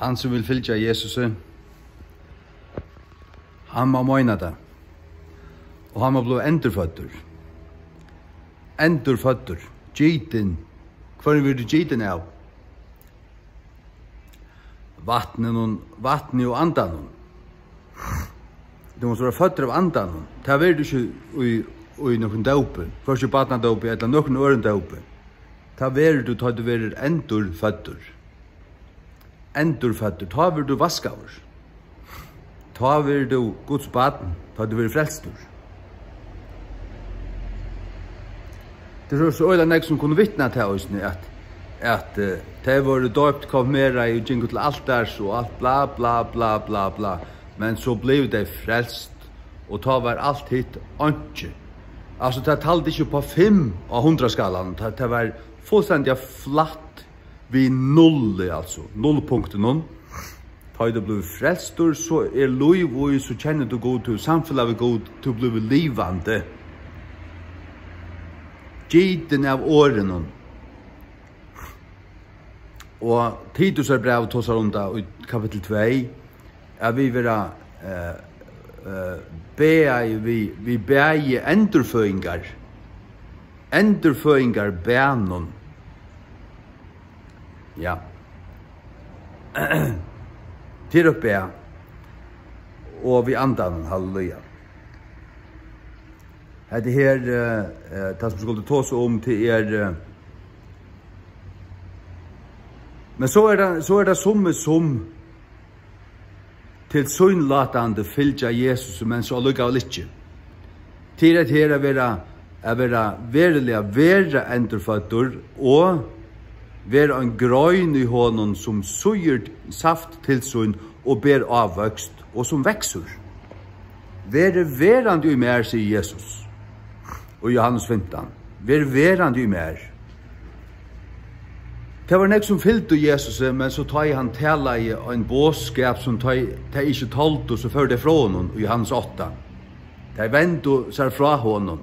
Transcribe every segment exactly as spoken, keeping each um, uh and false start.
Hann, sum vil fylgja Jesusi, hann má meina tað. Og hann má bliva endurføddur. Endurføddur. Gitin. Hvørjum verður tú gitin av? Vatninum, vatni og andanum. Tú mást vera føddur av andanum. Tað verður tú ikki í, í nøkrum dópi. Hvørki barnadópi ella nøkrum øðrum dópi. Tað verður tú, tá tú verður endurføddur. Endurføddur, tá verður tú vaskaður. Tá verður tú Guds barn, tá tú verður frelstur. Tað er so, so øgiliga nógv, sum kunnu vitna tað eisini, at, at, eh, tey vóru doypt, konfirmerað og gingu til altars og alt bla, bla, bla, bla, bla. Men so blivu tey frelst, og tá var alt hitt einki. Altso, tað taldi ikki upp á fimm á hundraðskalanum. Tað, tað var fullstendiga flatt við nulli, altso, nullpunktinum. Tá ið tú blívur frelstur, so er lív í, so kennir tú Gud, tú hevur samfelag við Gud, tú blívur livandi. Gitin av orðinum. Og Titusarbrævið tosar um tað í kapittul tvey, at vit verða, eh, eh, bæði, við, við bæði endurføðingar, endurføðingarbænum. Ja. Til og bæ. Og við andanum, halleluja. Hetta her, eh, eh, tað sum skuldi tosa um, tað er, eh, men so er tað, so er tað summi sum tilsynelatandi fylgja Jesus, men so allíkavæl ikki. Til at her at vera, at vera veruliga vera endurføddur og vera ein grein í honum, sum sýgur saft til sín og ber ávøkst, og sum veksur. Verið verandi í mær, sigur Jesus í Jóhannes fimtan. Verið verandi í mær. Tað var nógv, sum fylgdu Jesusi, men so tá ið hann talaði ein boðskap, sum tey, tey ikki toldu, so fóru tey frá honum, í Jóhannes átta. Tey vendu sær frá honum.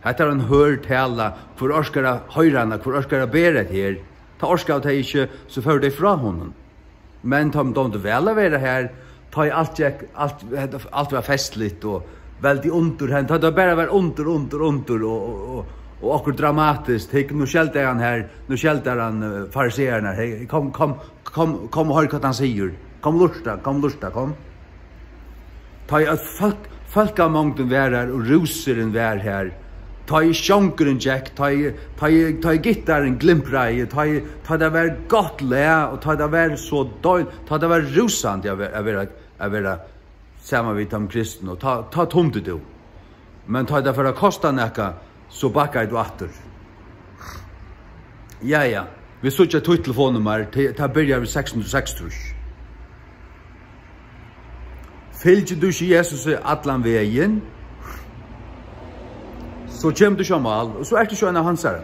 Hetta er ein hørð tala, hvør orkar at hoyra hana, hvør orkar at bera hetta her? Tá orkaðu tey ikki, so fóru tey frá honum. Men teimum dámdi væl at vera har, tá ið alt gekk, alt, hetta, alt var festligt og veldig undur henni. Tá tað bara var undur, undur, undur og, og, og, og okkurt dramatiskt. Hygg, nú skeldar hann her, nú skeldar hann, eh, fariseararnar. Hey, kom, kom, kom, kom og hoyr, hvat hann sigur. Kom, lurta, kom, lurta, kom. Tá ið øll fólk, fólkamongdin var har og rúsurin var har, tá ið sjongurin gekk, tá ið, tá ið, tá ið gittarin glimpraði, tá ið, tá tað var gott lag og tá tað var so deil-, tá tað var rúsandi at vera, at vera, at vera saman við teimum kristnu, og tá, tá tumdi tú. Men tá tað fór at kosta nakað, so bakkaði tú aftur. Ja, ja. Vit síggja títt telefonnummar, tað, tað byrjar við seks hundrað og seksogtrýss. Fylgir tú ikki Jesusi allan vegin, so kemur tú ikki á mál, og so ert tú ikki ein av hansara.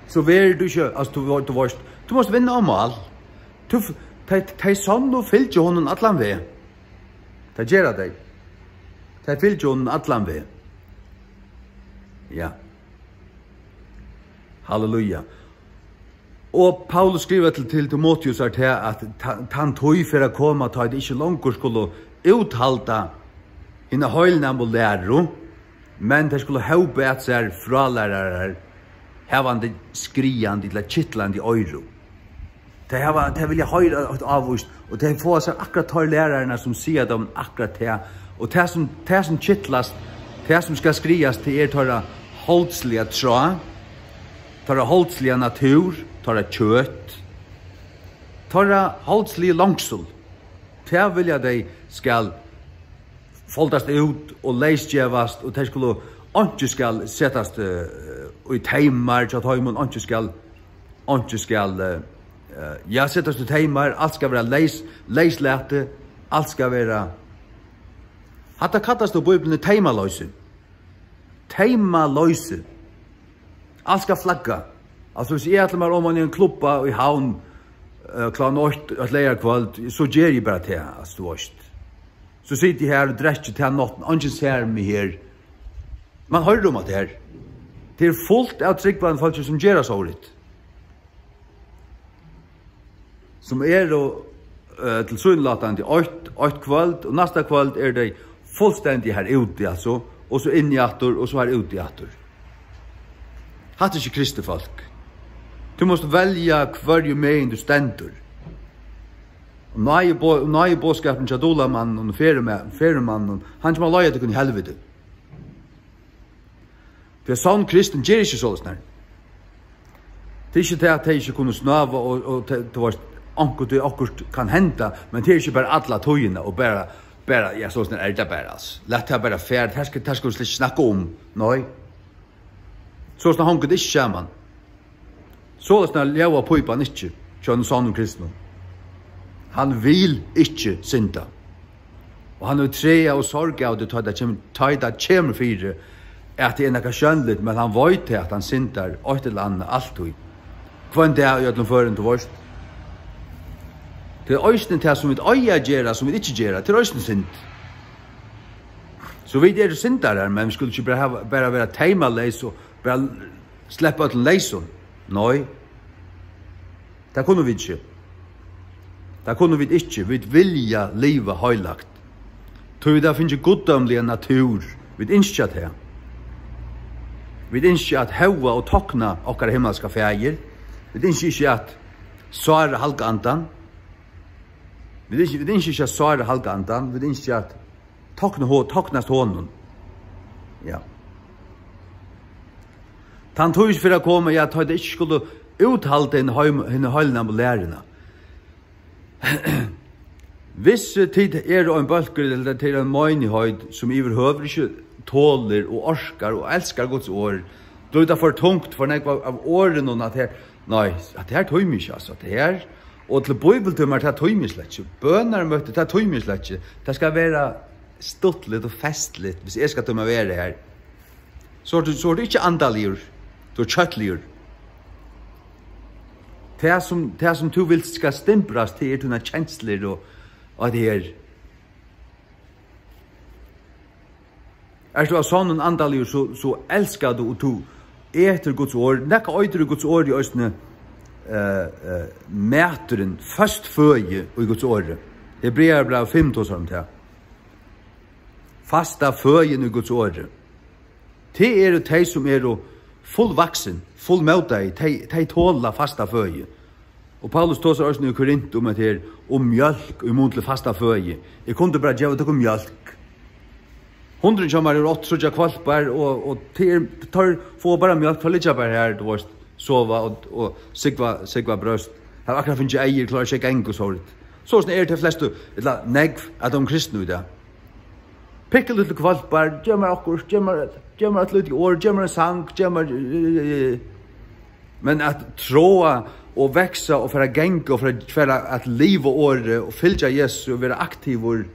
So verður tú ikki, altso, tú, tú veitst, tú mást vinna á mál. Tú f-, tey, tey sonnu fylgja honum allan veg. Tað gera tey. Tey fylgja honum allan veg. Ja. Halleluja. Og Paulus skrivar til, til Timoteusar til at ta-, tann tíð fer at koma, tá tey ikki longur skulu úthalda hina heilnæmu læru, men tey skulu hópa at sær frálærarar, havandi skriðandi ella kitlandi oyru. Tey hava, tey vilja hoyra eitt ávíst, og tey fáa sær akkurát teir lærararnar, sum siga teimum akkurát tað. Og tað, sum, tað, sum kitlast, tað, sum skal skriðast, tað er teirra holdsliga tráð, teirra holdsliga natúr, teirra kjøt, teirra holdsliga longsul. Tað vilja tey skal foldast út og leysgevast, og tey skulu, einki skal setast, eh, í teymar hjá teimum, einki skal, einki skal, eh, eh, ja, setast í teymar, alt skal vera leys-, leyslatið, alt skal vera, hatta kallast í Bíbliuni teymaloysi. Teymaloysi. Alt skal flagga. Altso, hvis eg ætli mær oman í ein klubba í Havn, eh, klokkan eitt eitt leygarkvøld, so geri eg bara tað, altso, tú veitst. So siti eg her og drekki ta náttina, eingin sær meg her. Man hoyrir um hatta her. Tað er fult av trúgvandi fólki, sum gera sovorðið. sum eru, eh, tilsynelatandi eitt, eitt kvøld, og næsta kvøld eru tey fullstendig har úti, altso, og so inni aftur, og so har úti aftur. Hatta er ikki kristið fólk. Tú mást velja, hvørjumegin tú stendur. Og náði bo-, náði boðskapurin hjá dulamanninum og ferðuma-, ferðumanninum, hann kemur at leiða tykkum í helviti. Tí at sonn kristin ger ikki soleiðis, nei. Tað er ikki tað, at tey ikki kunnu snáva og, og tey, tú veist, onkuntíð okkurt kann henda, men tað er ikki bara alla tíðina og bara, bara, ja, soleiðis er tað bara, altso. Lat tað bara fara, tað skal, tað skal vit slett ikki snakka um, nei. Soleiðis hongur tað ikki saman. Soleiðis ljóðar pípan ikki hjá einum sonnum kristnum. Hann vil ikki synda. Og hann hevur træið og sorg av tí, tá tað kemur, tá tað kemur fyri, at tað er nakað sjónligt, men hann veit tað, at hann syndar eitt ella annað altíð. Hvønn dag í øllum førum, tú veist. Tað er eisini tað, sum vit eiga at gera, sum vit ikki gera. Tað er eisini synd. So vit eru syndarar, men vit skulu ikki bara hava, bara vera teymaleys og bara sleppa øllum leysum. Nei. Tað kunnu vit ikki. Tað kunnu vit ikki. Vit vilja liva heilagt. Tí vit hava fingið guddómliga natúr. Vit ynskja tað. Vit ynskja at hóva og tokna okkara himmalska Faðir. Vit ynskja ikki at sára Halga Andan. Vit ynskja, vit ynskja ikki at sára Halga Andan. Vit ynskja at tokna ho-, toknast honum. Ja. Tann tíð fer at koma, ja, tá tey ikki skulu úthalda hina heim-, hina heilnæmu læruna. Hvis tit eru ein bólkur, ella tit eru ein meinigheit, sum yvirhøvur ikki tolir og orkar og elskar Guds orð, blívur tað for tungt, for nógv av, av orðunum, at her, nei, at her tími ikki, altso, at her, og til bíbiltímar, tað tími eg slett ikki, bønarmøti, tað tími eg slett ikki, tað skal vera stuttligt og festligt, hvis eg skal tíma at vera her. So ert tú, so ert tú ikki andaligur, tú ert kjøtligur. Tað sum, tað sum tú vilt skal stimbrast, tað er tínar kenslur og, og tað her. Ert tú av sonnum andaligur, so, so elskar tú, og tú etur Guds orð. Nakað eitur í Guds orð í eisini, eh, eh, maturin, føst føði í Guds orði. Hebrearabræv fimm tosar um tað. Fasta føðin í Guds orði. Tað eru tey, sum eru fullvaksin, fullmótaði, tey, tey tola fasta føði. Og Paulus tosar eisini í Korint um, at her, um mjólk í mun til fasta føði. Eg kundi bara geva tykkum mjólk. Hundurin hjá mær hevur átt tríggjar hvølpar, og, og tey er, teir fáa bara mjólk, teir liggja bara her, tú veist, sova og, og súgva, súgva brjóst. Hava akkurát fingið eygu, klára seg at ganga og sovorðið. Soleiðis eru tey flestu, ella nógv, av teimum kristnu í dag. Pikkulítlir hvølpar, gev mær okkurt, gev mær, gev mær eitt lítið orð, gev mær ein sang, gev mær, men at tráa og vaksa og fara at ganga og fara, fara at liva orðið og fylgja Jesu og vera aktivur,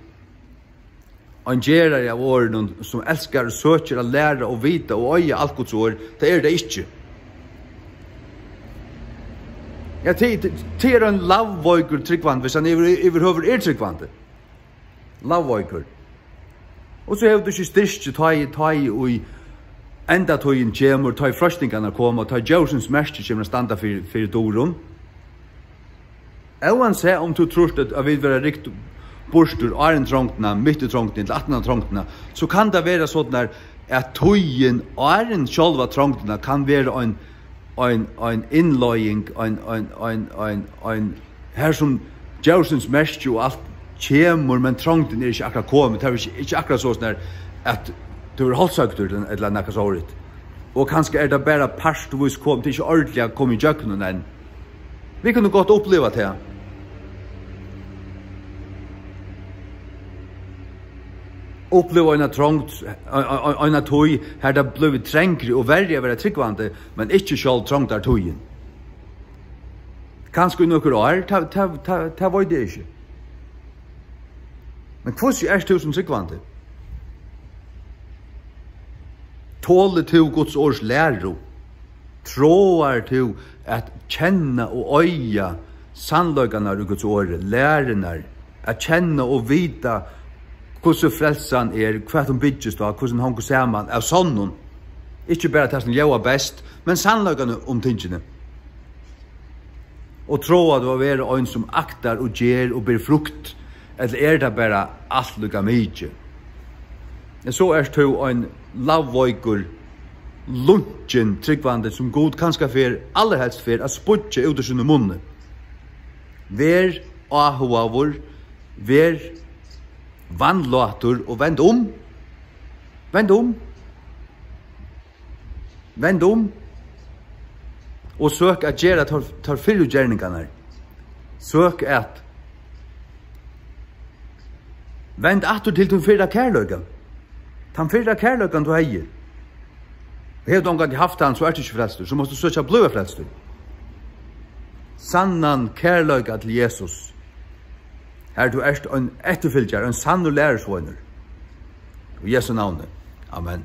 ein gerari av orðinum, sum elskar og søkir at læra og vita og eiga alt Guds orð, tað er tað ikki. Ja, tað, tað, tað er ein lagveikur trúgvandi, hvis hann yvir, yvirhøvur er trúgvandi. Lagveikur. Og so hevur tú ikki styrki, tá ið, tá ið í endatíðin kemur, tá ið freistingarnar koma, tá ið djórsins merki kemur at standa fyri, fyri durum. Óansæð um tú trýrt, at, at vit verða rykt burtur áðrenn trongdina, mitt í trongdini, ella aftan á trongdina, so kann tað vera soleiðis, at tíðin áðrenn sjálva trongdina kann vera ein, ein, ein innleiðing, ein, ein, ein, ein, ein, har sum djórsins merki og alt kemur, men trongdin er ikki akkurát komin. Tað er ikki, ikki akkurát soleiðis, at tú verður hálshøgdur ella, ella nakað sovorðið. Og kanska er tað bara partvís komið, tað er ikki ordiliga komið ígjøgnum enn. Vit kunnu gott uppliva tað. Uppliva eina trongd, ein, ein, ein, eina tíð, har tað blívur trongri og verri at vera trúgvandi, men ikki sjálv trongdartíðin. Kanska í nøkur ár, tað, tað, tað, tað veit eg ikki. Men hvussu ert tú sum trúgvandi? Tolir tú Guds orðs læru? Tráar tú at kenna og eiga sannleikarnar í Guds orði, lærurnar, at kenna og vita hvussu frelsan er, hvat hon byggist á, hvussu hon hongur saman av sonnum? Ikki bara tað sum ljóðar best, men sannleikarnar um tingini. Og tráar tú at vera ein, sum aktar og ger og ber frukt, ella er tað bara alt líka mikið? Men so ert tú ein lagveikur, lunkin trúgvandi, sum Gud kanska fer, allarhelst fer at spýggja út úr sínum munni. Ver áhugaður, ver vanlátur og vend um. Vend um. Vend um og søk at gera teir, teir fyrru gerningarnar. Søk at. Vend aftur til tín fyrra kærleika. Tann fyrra kærleikan, tú hevði. Hevur tú ongantíð havt hann, so ert tú ikki frelstur. So mást tú søkja at blíva frelstur. Sannan kærleika til Jesus. Har tú ert ein eftirfylgjari, ein sannur lærisveinur. Í Jesu navni. Amen.